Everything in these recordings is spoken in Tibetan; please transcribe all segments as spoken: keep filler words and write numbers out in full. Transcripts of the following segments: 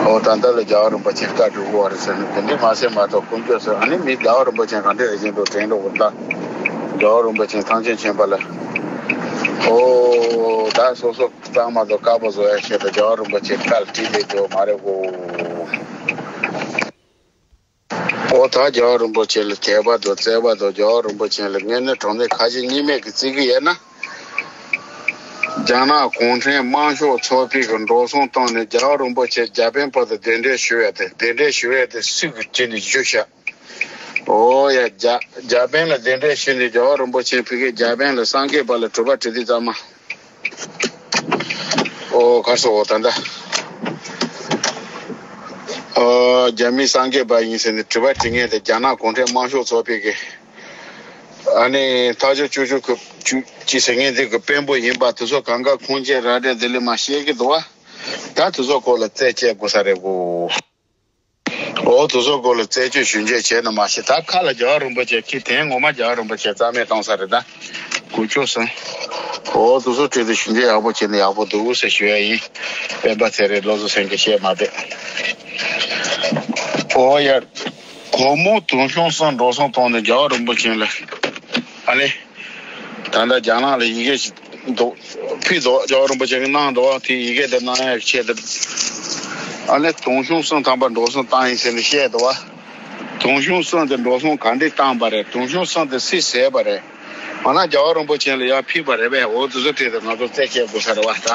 ཨོ་ད་ལྟ་ལ་རྒྱལ་བ་རིན་པོ་ཆེ་བཀའ་སྒྲུབ་དགོས་པ་རེད་ཟེར་ནས་དེ་འདྲའི་མ་བཤད་མ་གཏོགས་དཀོན་མཆོག་ཟེར། ཨ་ནི་མི་རྒྱལ་བ་རིན་པོ་ཆེ་ག་འདྲ་རེད་ཅེས་འགྲོ་དྲན་འགྲོ་དགོས་ད། རྒྱལ་བ་རིན་པོ་ཆེ་ཐང་ཆེན་ཆེན་པ་ལ། ཨོ་ད་སོ་སོ་གཙང་མ་དང་དཀར་པོ་བཟོ་ཡ་ཆེད་དུ་རྒྱལ་བ་རིན་པོ་ཆེ་བཀའ་ལ་དྲིས་ལས་འགྲོ་མ་རེད་གོ། ཨོ་ད་རྒྱལ་བ་རིན་པོ་ཆེ་ལ་དད་པ་དང་བརྩེ་བ་དང་། རྒྱལ་བ་རིན་པོ་ཆེ་ལ་དངོས་གནས་དྲང་གནས་ཁ་ཞེ་གཉིས་མེད་ཀྱི་བརྩི་གི་ཡོད་ན། རྒྱ་ནག་གུང་ཁྲན་དམར་ཤོག་ཚོགས་པའི་གི་འགྲོ་སོང་བཏང་ནས་རྒྱལ་བ་རིན་པོ་ཆེ་རྒྱ་དཔོན་བར་དུ་གདན་འདྲེན་ཞུ་ཡ་དེ། གདན་འདྲེན་ཞུ་ཡ་དེ་སུས་ཀྱི་བྱས་ནས་ཞུ་ཤག་ཨོ་ཡ། རྒྱ་རྒྱ་དཔོན་ལ་གདན་འདྲེན་ཞུས་ནས་རྒྱལ་བ་རིན་པོ་ཆེ་ཕ་གིའི་རྒྱ་དཔོན་ལ་སངས་རྒྱས་པ་ལ་དྲི་བ་དྲི་དུས་ཙམ་མ། ཨོ་གར་སོང་ད་ལྟ། ཨོ་རྒྱ་མི་སངས་རྒྱས་པ་ཡིན་ཟེར་ནས་དྲི་བ་དྲི་མཁན་དེ་རྒྱ་ནག་གུང་ཁྲན་དམར་ཤོག་ཚོགས་པའི་གི། ཨ་ནི་ཐག་གཅོད་བཅུ་བཅུ་གི་བཅུ་གཅིག་ཟེར་མཁན་དེ་གི་དཔོན་པོ་ཡིན་པ་དེ་ཚོ་གང་ག་ཁུངས་སྐྱེལ་ར་སྤྲོད་དེ་ལས་མ་བཤད་ཀྱི་འདུག་བ། ད་དེ་ཚོ་སྐོར་ལ་རྩད་བཅད་དགོས་ས་རེད་གོ། ཨོ་དེ་ཚོ་སྐོར་ལ་རྩད་གཅོད་ཞིབ་འཇུག་བྱས་ན་མ་ཤེས། ད་ཁ་ལ་རྒྱལ་བ་རིན་པོ་ཆེ་ཁྱི་དེ་ངོ་མ་རྒྱལ་བ་རིན་པོ་ཆེ་རྩ་མེད་བཏང་ས་རེད་ད། གུ་ཆོ་སོང་། ཨོ་དེ་ཚོ་གྲས་དེ་ཞིབ་འཇུག་ཡག་པོ་བྱས་ན་ཡག་པོ་འདུག་ཟེར་ཞུ་ཡ་ཡིན། སྤེན་པ་ཚེ་རིང་བློ་བཟང་སེང་གེ་བཤད་མ་བསྡད། ཨོ་ཡ། སྒོར་མོ་དུང་ཕྱུར་གསུམ་འགྲོ་སོང་བཏང་ནས་རྒྱལ་བ་རིན་པོ་ཆེ་ལ། ཨ་ལེ། ད་ལྟ་རྒྱ་ནག་ལ་ཡི་གེ་ཞིག་འདུག་ཕུལ་འདུག་རྒྱལ་བ་རིན་པོ་ཆེ་གིས་གནང་འདུག་དེ་ཡི་གེ་དེ་གནང་ཡག་ཆེད་དུ། ཨ་ལེ་དུང་ཕྱུར་གསུམ་ཐམ་པ་འགྲོ་སོང་བཏང་ཡིན་ཟེར་ནས་བཤད་འདུག་བ། དུང་ཕྱུར་གསུམ་དེ་འགྲོ་སོང་ག་འདྲས་བཏང་པ་རེད། དུང་ཕྱུར་གསུམ་དེ་སུས་ཟས་པ་རེད། འོ་ན་རྒྱལ་བ་རིན་པོ་ཆེ་ལ་ཡང་ཕུལ་བ་རེད་པས། འོ་དེ་ཚོ་གྲས་དེ་ང་ཚོ་རྩད་བཅད་དགོས་ས་རེད་བ་ད།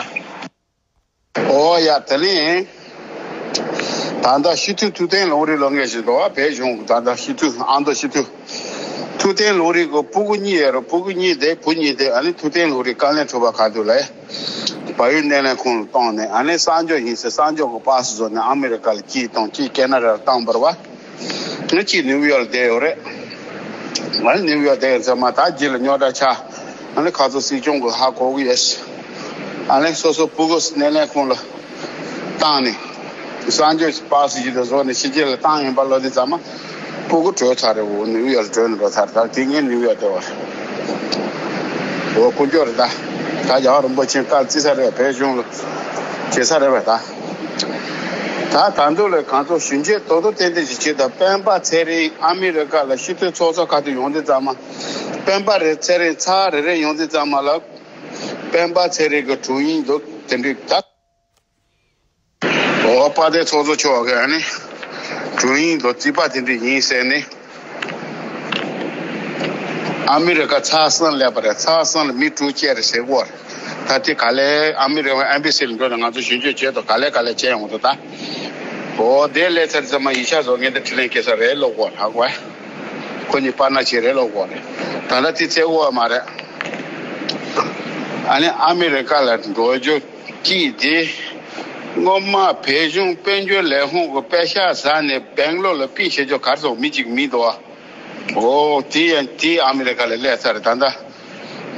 ཨོ་ཡ། དེ་ནས་ད་ལྟ་སྤྱི་འཐུས་ཐུབ་བསྟན་ལུང་རིགས་ལབ་མཁན་ཞིག་འདུག་བ། བོད་གཞུང་གི་ད་ལྟ་སྤྱི་འཐུས་ཨ་མདོ་སྤྱི་འཐུས། ཐུབ་བསྟན་ལུང་རིགས་ཀྱི་སྤུ་གུ་གཉིས་ཡོད་རེད། སྤུ་གུ་གཉིས་དེ་བུ་གཉིས་དེ་ཨ་ནི་ཐུབ་བསྟན་ལུང་རིགས་བཀའ་བློན་ཁྲི་པ་ཁ་ཐུག་ལ་བལ་ཡུལ་སྣེ་ལེན་ཁང་ལ་བཏང་ནས། ཨ་ནི་གསར་འབྱོར་ཡིན་ཟེར་གསར་འབྱོར་གྱི་པ་སི་བཟོས་ནས་ཨ་མི་རི་ཀ་ལ་གཅིག་བཏང་། གཅིག་ཁེ་ན་ཌ་ལ་བཏང་བ་རེད་བ། ང་གཅིག་ནིའུ་ཡོག་ལ་བསྡད་ཡོད་རེད། ང་ནིའུ་ཡོག་བསྡད་ཡོད་ཚེ་མ་ད་རྗེས་ལ་རྙོག་དྲ་ཆགས། ང་ནི་ཁ་ཚོ་སྲིད་སྐྱོང་གི་ཧ་གོ་གི་ཡོད། ཨ་ནི་སོ་སོ་སྤུ་གུ་སྣེ་ལེན་ཁང་ལ་བཏང་ནས་གསར་འབྱོར་པ་སི་ཞིག་ཏུ་བཟོ་ནས་ཕྱི་རྒྱལ་ལ་བཏང་ཡིན་པ་ལོ་དེ་ཚང་མ་སྤུ་གུ་བྲོས་ཚར་རེད། འོ་ནིའུ་ཡོག་ལ་བྲོས་ནས་འགྲོ་ཚར། ད་དེ་ངས་ནིའུ་ཡོག་བསྡད་པ་རེད། འོ་དཀོན་མཆོག་རེད་ད། ད་རྒྱལ་བ་རིན་པོ་ཆེ་བཀའ་བརྩི་ས་རེད། བོད་གཞུང་ལ་བྱེད་ས་རེད་པས་ད། ད་ད་དུང་ལ་གང་ཚོ་ཞུ་འབྱེད་དོ་དོ་ཏན་ཏན་ཞིག་བྱེད་དང་། སྤེན་པ་ཚེ་རིང་ཨ་མི་རི་ཀ་ལ་སྤྱི་འཐུས་ཚོགས་གཙོ་ཁ་ཐུག་ཡོང་དུས་ཙམ་མ། སྤེན་པ་རེ་ཚེ་རིང་ཚར་རེ་རེ་ཡོང་དུས་ཙམ་མ་ལ། སྤེན་པ་ཚེ་རིང་གི་དྲུང་ཡིག་འདུག་དེ་འདྲའི་ད། འོ་དཔལ་ལྡན་ཚོགས་གཙོ་མཆོག་གི་ཨ་ནི་དྲུང་ཡིག་འདུག་རྩིས་པ་དེ་འདྲ་ཡིན་ཟེར་ནས། ཨ་མི་རི་ཀ་ཚར་གསུམ་སླེབས་པ་རེད། ཚར་གསུམ་ལ་མི་དྲུག་བཅས་རེད་ཟེར་གོ་རེད། ད་དེ་ག་ལེ་ཨ་མི་རི་ཀ་ཨེམ་བྷ་སི་ལ་འགྲོ་ནས་ང་ཚོ་ཞིབ་འཇུག་བྱས་དང་། ག་ལེ་ག་ལེ་བྱས་ཡོང་འདུག་ད། འོ་དེ་སླེབས་ཚར་ཙམ་མ་ཡིག་ཆ་བཟོ་མཁན་དེ་འཕྲིན་ལས་སྐྱེལ་ས་རེད་ལབ་གོ་རེད། ཧ་གོ་ཨ། ཁོ་གཉིས་པར་ན་ཆེ་རེད་ལབ་གོ་རེད། ད་ལྟ་དེ་བཙལ་གོ་མ་རེད། ཨ་ནི་ཨ་མི་རི་ཀ་ལ་འགྲོ་རྒྱུ་གཅིག་དེ། སྔོན་མ་བོད་གཞུང་དཔལ་འབྱོར་ལས་ཁུངས་ཀྱི་པད་ཤག་ཟ་ནས་སྦེང་ལོར་ལ་པི་བྱེད་རྒྱུ་གར་སོང་མི་གཅིག་མི་འདུག་ཨ། འོ་དེ་ཡང་དེ་ཨ་མི་རི་ཀ་ལ་སླེབས་ཚར་རེད། ད་ལྟ་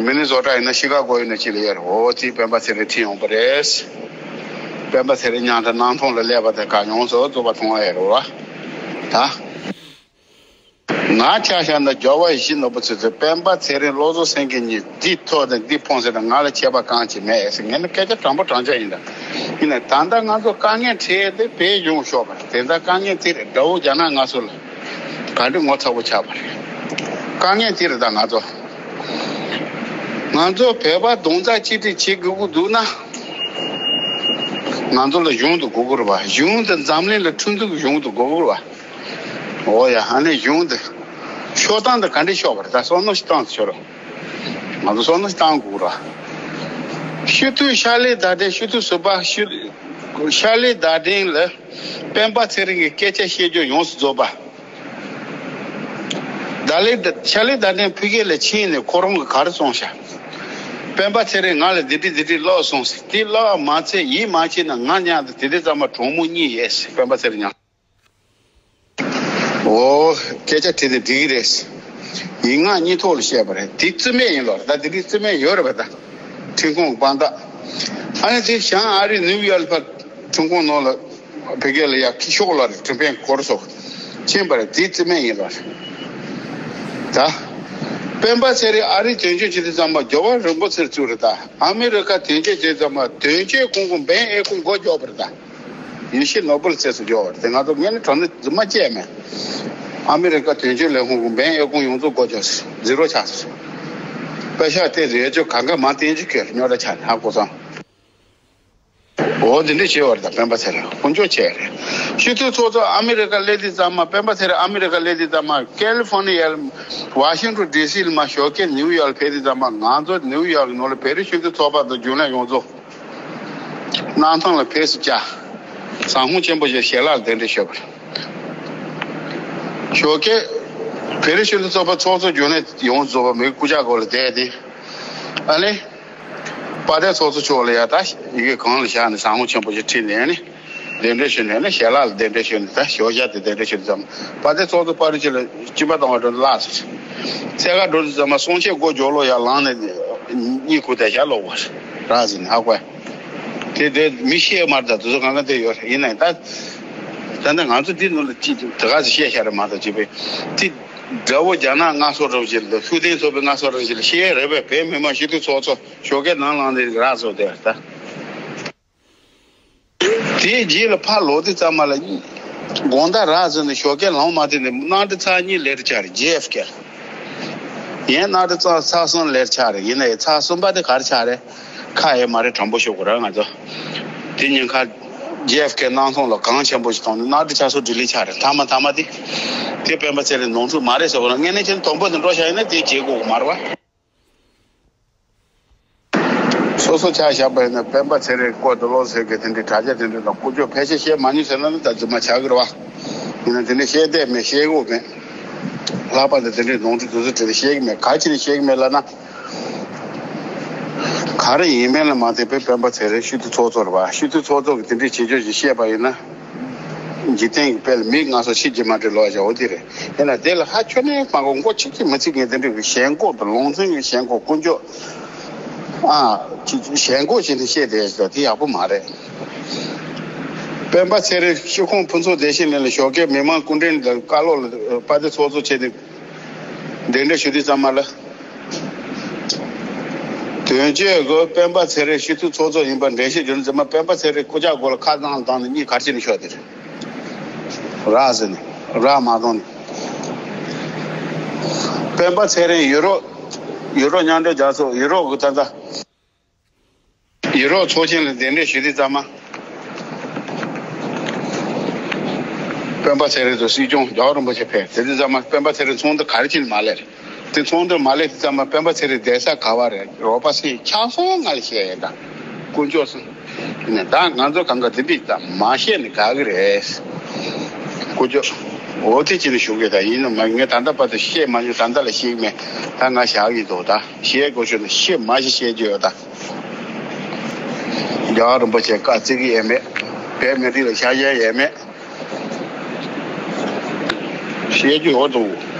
མི་ནི་སོ་ཊ་ཡིན་ན་ཤི་ཀ་གོ་ཡིན་ན་ཅི་ལ་ཡོད་རེད། འོ་དེ་སྤེན་པ་ཚེ་རིང་ཁྲིད་ཡོང་པ་རེད། སྤེན་པ་ཚེ་རིང་མཉམ་དུ་ནང་ཐོང་ལ་སླེབས་པ་དེ་ག་ཡོང་སོ་རྫོགས་པ་མཐོང་བ་ཡོད་རེད་བ། ད། ང་ཆ་བཞག་ན་རྒྱལ་བ་ཡིད་བཞིན་ནོར་བུ་ཚེ་ཚེ་སྤེན་པ་ཚེ་རིང་བློ་བཟང་སེང་གེ་གཉིས་འདི་ཐོག་ནས་འདི་ཕོངས་ཟེར་ན་ང་ལ་ཆད་པ་གང་ཅི་མེད་ཟེར། ངས་ནི་སྐད་ཆ་དྲང་པོ་དྲང་བྱ་ཡིན་ད། ཡིན་ན་ད་ལྟ་ང་ཚོ་དཀའ་ངལ་འཕྲད་དེ་བོད་གཞུང་ཤོག་པ་རེད། དེ་ལྟར་དཀའ་ངལ་དེ་རེད། དགྲ་བོ་རྒྱ་ནག་ང་ཚོ་ལ་ག་འདྲ་ངོ་ཚ་པོ་ཆགས་པ་རེད། དཀའ་ངལ་དེ་རེད། ད་ང་ཚོ་ང་ཚོ་བོད་པ་རྡོག་རྩ་གཅིག་སྒྲིལ་བྱེད་དགོས་ཀྱི་འདུག་ན། ང་ཚོ་ལ་གཞུང་དེ་དགོས་ཀྱི་རེད་པ། གཞུང་དེ་འཛམ་གླིང་ལ་ཁྲིམས་མཐུན་གྱི་གཞུང་དེ་དགོས་ཀྱི་རེད་པ། འོ་ཡ། ཨ་ནི་གཞུང་འདི་ཤོག་སྟངས་འདི་ག་འདྲས་ཤོག་པ་རེད། ད་བསམ་བློ་ཞིག་བཏང་ཟེར་ཤོག་རོགས། ང་ཚོ་བསམ་བློ་ཞིག་བཏང་དགོས་ར། སྤྱི་འཐུས་ཕྱག་ལས་བརྡ་དོན། སྤྱི་འཐུས་ཟུར་པ་ཕྱི་ཕྱག་ལས་བརྡ་དོན་ལ་སྤེན་པ་ཚེ་རིང་གི་སྐད་ཆ་བཤད་རྒྱུ་ཡོངས་སུ་རྫོགས་པ། བརྡ་ལན་ཕྱག་ལས་བརྡ་དོན་ཕ་གི་ལ་ཕྱིན་ནས་ཁོ་རང་གིས་ག་རེ་གསུངས་ཤག་སྤེན་པ་ཚེ་རིང་ང་ལ་འདི་འདྲས་འདི་འདྲས་ལབ་སོང་ཟེར། དེ་ལབ་མ་ཚད་ཡིད་མ་ཆེས་ན་ང་མཉམ་དུ་དེ་དུས་ཙམ་པ་གྲོགས་མོ་གཉིས་ཡོད་ཟེར། སྤེན་པ་ཚེ་རིང་མཉམ། འོ། སྐད་ཆ་དྲིས་ཏེ་འགྲིག་གི་རེད། ཡིག་ངག་གཉིས་ཐོག་ལ་བཤད་པ་རེད། དེ་རྩིས་མེད་ཡིན་ལོ། ད་དེ་རིགས་རྩིས་མེད་ཡོད་རེད་པ། ད་ཁྲིམས་ཁང་དཔང་རྟགས། ཨ་ནི་དེ་བྱང་ཨ་རི་ནིའུ་ཡོག་ལ་ཕར་ཁྲིམས་ཁང་ནང་ལ་ཕ་གི་ལ་ཡ་ཁྱི་ཤོག་ལ་རེད། ཁྲིམས་དཔོན་སྐོར་སོགས་ཕྱིན་པ་རེད། དེ་རྩིས་མེད་ཡིན་ལོ། ད་སྤེན་པ་ཚེ་རིང་ཨ་རི་དོན་གཅོད་བྱེད་དུས་ཙམ་པ་རྒྱལ་བ་རིན་པོ་ཆེར་བཙུགས་རེད། ད་ཨ་མི་རི་ཀ་དོན་གཅོད་བྱེད་དུས་ཙམ་པ་དོན་གཅོད་ཁོང་ཁོང་འབེན་ཨེ་ཁོང་མགོ་རྒྱོགས་པ་རེད། ད། ཡེ་ཤེས་ནོར་བུ་ལ་རྩིས་སུ་འཇོག་པ་རེད་དེ། ང་ཚོ་ངས་ནི་གྲོང་ནི་རྫུན་མ་བཅད་མེད། ཨ་མི་རི་ཀ་དོན་གཅོད་ལས་ཁུངས་ཀྱི་འབེན་ཨེ་ཁུངས་ཡོངས་རྫོགས་སྒོ་ཕྱེ་སོང་། ཛི་རོ་ཆགས་སོང་། པེ་ཤག་དེ་རེད་ཅོ་གང་ག་མང་བསྟན་གྱི་ཁྱོད་རྙོག་དྲ་ཆགས་ནས་ཧ་གོ་སོང་། འོ་དེ་འདྲ་བྱས་པ་རེད། ད་སྤེན་པ་ཚེ་རིང་དཀོན་མཆོག་ཆེ་རེད། སྤྱི་འཐུས་ཚོགས་གཙོ་ཨ་མི་རི་ཀ་སླེབས་དུས་ཙམ་མ། སྤེན་པ་ཚེ་རིང་ཨ་མི་རི་ཀ་སླེབས་དུས་ཙམ་མ་ཀེ་ལི་ཧྥོར་ནི་ཡ་ལ་ཝ་ཤིང་ཊོན་ཌི་སི་ལ་མ་ཞོགས་ཀས་ནིའུ་ཡོག་ལ་ཕེབས་དུས་ཙམ་མ། ང་ཚོ་ནིའུ་ཡོག་གི་ནང་ལ་བོད་རིགས་སྤྱི་འཐུས་ཚོགས་པ་དང་རྒྱུན་ལས་ཡོངས་རྫོགས་གནམ་ཐང་ལ་ཕེབས་སུ་བཅར། ཟམ་ཁོང་ཆེན་པོ་ཞིག་ཞལ་ལག་གདན་འདྲེན་ཞུས་པ་རེད། ཞོགས་ཀས་བོད་རིགས་སྤྱི་འཐུས་ཚོགས་པ་ཚོགས་གཙོ་རྒྱུན་ལས་ཡོངས་རྫོགས་པ་མི་སྐུ་ཕྱྭ་སྐོར་ལ་བསྡད་དེ། ཨ་ནི། དཔལ་ལྡན་ཚོགས་གཙོ་མཆོག་ལ་ཡ་ད་ཡི་གེ་གང་ལ་བཞག་ནས་ཟམ་ཁོང་ཆེན་པོ་ཞིག་ཁྲིད་ནས་ནི། གདན་འདྲེན་ཞུས་ནས་ནི་ཞལ་ལག་ལ་གདན་འདྲེན་ཞུས་ནས། ད་ཞོགས་ཇ་དེ་གདན་འདྲེན་ཞུས་ཙམ། དཔལ་ལྡན་ཚོགས་གཙོ་པར་ཅི་ལ་སྐྱིན་པ་གཏོང་བ་འགྲོ་ལགས་སོ། སེ་ག་འགྲོ་དུས་ཙམ་མ་སྲོང་བཅད་སྒོ་འཇོག་ལོ་ཡ་ལངས་ནས་གཉིད་ཁུག་བསྡད་ཤག་ལོག་པར་རག་ཟིན་ཧ་གོ། དེ་དེ་མི་ཤེས་མར་ད་དུ་ཚོ་གང་ག་དེ་ཡོད་རེད། ཡིན་ནའི་ད་ད་ནི་ང་ཚོ་འདི་ནང་ལ་ཅི་དེ་ག་ཚོད་བཤད་ཤག་རེད་མ་གཏོགས་ཅི་པའི་དེ། དགྲ་བོ་རྒྱ་ནག་ང་སོ་རབ་ཞིག་ལ་ཤུགས་ལྡན་ཚོགས་པའི་ང་སོ་རབ་ཞིག་ལ་བཤད་རེད་པས། བོད་མི་མང་སྤྱི་འཐུས་ཚོགས་གཙོ་ཞོགས་ཀས་ནང་ལངས་ཏེ་རག་སོང་དེ་ད། དེའི་རྗེས་ལ་ཕར་ལོག་དུས་ཙམ་མ་ལ་དགོང་དག་རག་ཟིན་ནས་ཞོགས་ཀས་ལངས་མ་ཐུབ་ནས་གནམ་གྲུ་ཚར་གཉིས་སླེབས་ཆགས་རེད། ཇེ་ཨེཕ་ཀེ་ལ། ཡང་གནམ་གྲུ་ཚར་ཚར་གསུམ་སླེབས་ཆགས་རེད། ཡིན་ནའི་ཚར་གསུམ་པ་དེ་ག་རེ་ཆགས་རེད། ཁ་ཡེ་མ་རེད། དྲང་པོ་ཞུ་དགོས་རེད་ང་ཚོ། དེ་ཉིན་ཁ་ཇེ་ཨེཕ་ཀེ་གནམ་ཐང་ལ་གངས་ཆེན་པོ་ཞིག་བཏང་ནས་གནམ་གྲུ་ཆགས་སོ་ལྡི་ལི་ཆགས་རེད། མཐའ་མ་མཐའ་མ་དེ། དེ་སྤེན་པ་ཚེ་རིང་ནོར་འཁྲུལ་མ་རེད་ཟེར་བ་ན། དངོས་གནས་ཅན་དོན་པོ་དེ་འགྲོ་བཞག་ཡིན་ན་དེ་བྱེད་དགོས་མ་རེད་བ། སོ་སོ་ཆ་བཞག་པ་ཡིན་ན་སྤེན་པ་ཚེ་རིང་སྐོར་དུ་ལོ་ཟེར་གི་དེ་འདྲའི་དྲ་རྒྱ་དེ་འདྲ་དང་ཀུ་ཅོ་ཕལ་ཆེར་བཤད་མ་མྱོང་ཟེར་ན་ནི་ད་རྫུན་མ་ཆགས་ཀྱི་རེད་བ། ཡིན་ན་དེ་འདྲ་བཤད་བསྡད་མེད། བཤད་དགོས་མེད། ལྷག་པར་དུ་དེ་འདྲའི་ནོར་འཁྲུལ་དེ་ཚོ་དེ་འདྲ་བཤད་ཀྱི་མེད། ག་རེ་བྱས་ནས་བཤད་ཀྱི་མེད་ལབ་ན། ག་རེ་ཡིན་མིན་ལ་མ་ལྟོས་པའི་སྤེན་པ་ཚེ་རིང་སྤྱི་འཐུས་ཚོགས་གཙོ་རེད་བ། སྤྱི་འཐུས་ཚོགས་གཙོ་གི་དེ་འདྲའི་བྱེད་སྤྱོད་ཅིག་བཤད་པ་ཡིན་ན། འཇིག་རྟེན་གྱི་དཔེ་ལ་མིག་སྔ་སོ་ཕྱི་རྗེས་མ་འདྲ་ལོག་བཞག་འོ་དེ་རེད། ཡིན་ན་དེ་ལ་ཧ་ཁྱོན་ནས་མ་གོ་མགོ་ཆིག་ཆིག་མི་ཚིག་ངས་དེ་འདྲ་གི་ཞེན་ཁོག་དང་ལུང་ཚན་གྱི་ཞེན་ཁོག་ཀུན་སྤྱོད། ཨ། ཅིག་ཞེན་ཁོག་བྱས་ནས་བཤད་བསྡད་ཡོད་དེ་ཡག་པོ་མ་རེད། སྤེན་པ་ཚེ་རིང་སྤྱི་ཁོངས་ཕུན་ཚོགས་བདེ་ཆེན་གླིང་ལ་ཞོགས་ཀས་མི་མང་སྐུ་མགྲོན་དང་བཀའ་སློབ་ལ་དཔལ་ལྡན་ཚོགས་གཙོ་བྱས་ཏེ་གདན་འདྲེན་ཞུ་དུས་ཙམ་མ་ལ། དོན་གཅོད་ཀྱིས་སྤེན་པ་ཚེ་རིང་སྤྱི་འཐུས་ཚོགས་གཙོ་ཡིན་པ་འགྲེལ་བཤད་བརྒྱུད་ནས་ཙམ་མ་སྤེན་པ་ཚེ་རིང་སྐུ་ཕྱྭ་སྒོ་ལ་ཁ་བཏང་ལ་བཏང་ནས་གཉིད་གར་ཕྱིན་ནས་ཤོག་དེ་རེད། རག་ཟེར་ནས་རག་མ་བཏང་ནས། སྤེན་པ་ཚེ་རིང་ཡུ་རོབ། ཡུ་རོབ་མཉམ་འབྲེལ་རྒྱལ་ཚོགས་ཡུ་རོབ་ཀྱི་ད་ལྟ། ཡུ་རོབ་ཚོགས་ཆེན་ལ་གདན་འདྲེན་ཞུ་དུས་ཙམ་མ། སྤེན་པ་ཚེ་རིང་དང་སྲིད་སྐྱོང་རྒྱལ་བ་རིན་པོ་ཆེ་ཕེབས། དེ་དུས་ཙམ་མ་སྤེན་པ་ཚེ་རིང་ཚོགས་འདུ་ག་རེ་བྱས་ནས་མ་སླེབས། དེ་ཚོགས་འདུར་མ་སླེབས་དུས་ཙམ་མ་སྤེན་པ་ཚེ་རིང་བསྡད་ས་ག་བ་རེད། རོགས་པ་སེ་ཆགས་སོང་། ང་ལ་བཤད་ཡས་དང་། དཀོན་མཆོག་གསུམ། ནས་ད་ང་ཚོ་གང་ག་དེ་འདྲ་ད་མ་བཤད་ནས་དགའ་གི་རེད། དཀོན་མཆོག་འོ་དེ་ཅི་ནས་ཞུ་གི་ད་ཡིན་ནམ། ངས་ད་ལྟ་བར་དུ་བཤད་མ་མྱོང་། ད་ལྟ་ལ་བཤད་ཀྱི་མེད། ད་ང་བཞག་གི་འདུག་ད་བཤད་དགོས་ཞུ་ན་བཤད་མ་ཞིག་བཤད་རྒྱུ་ཡོད་ད། རྒྱལ་བ་རིན་པོ་ཆེ་བཀའ་བརྩི་གི་ཡས་མེད། བོད་མི་རིགས་ལ་ཤ་ཞེན་ཡས་མེད། བཤད་རྒྱུ་ཡོད་འདུག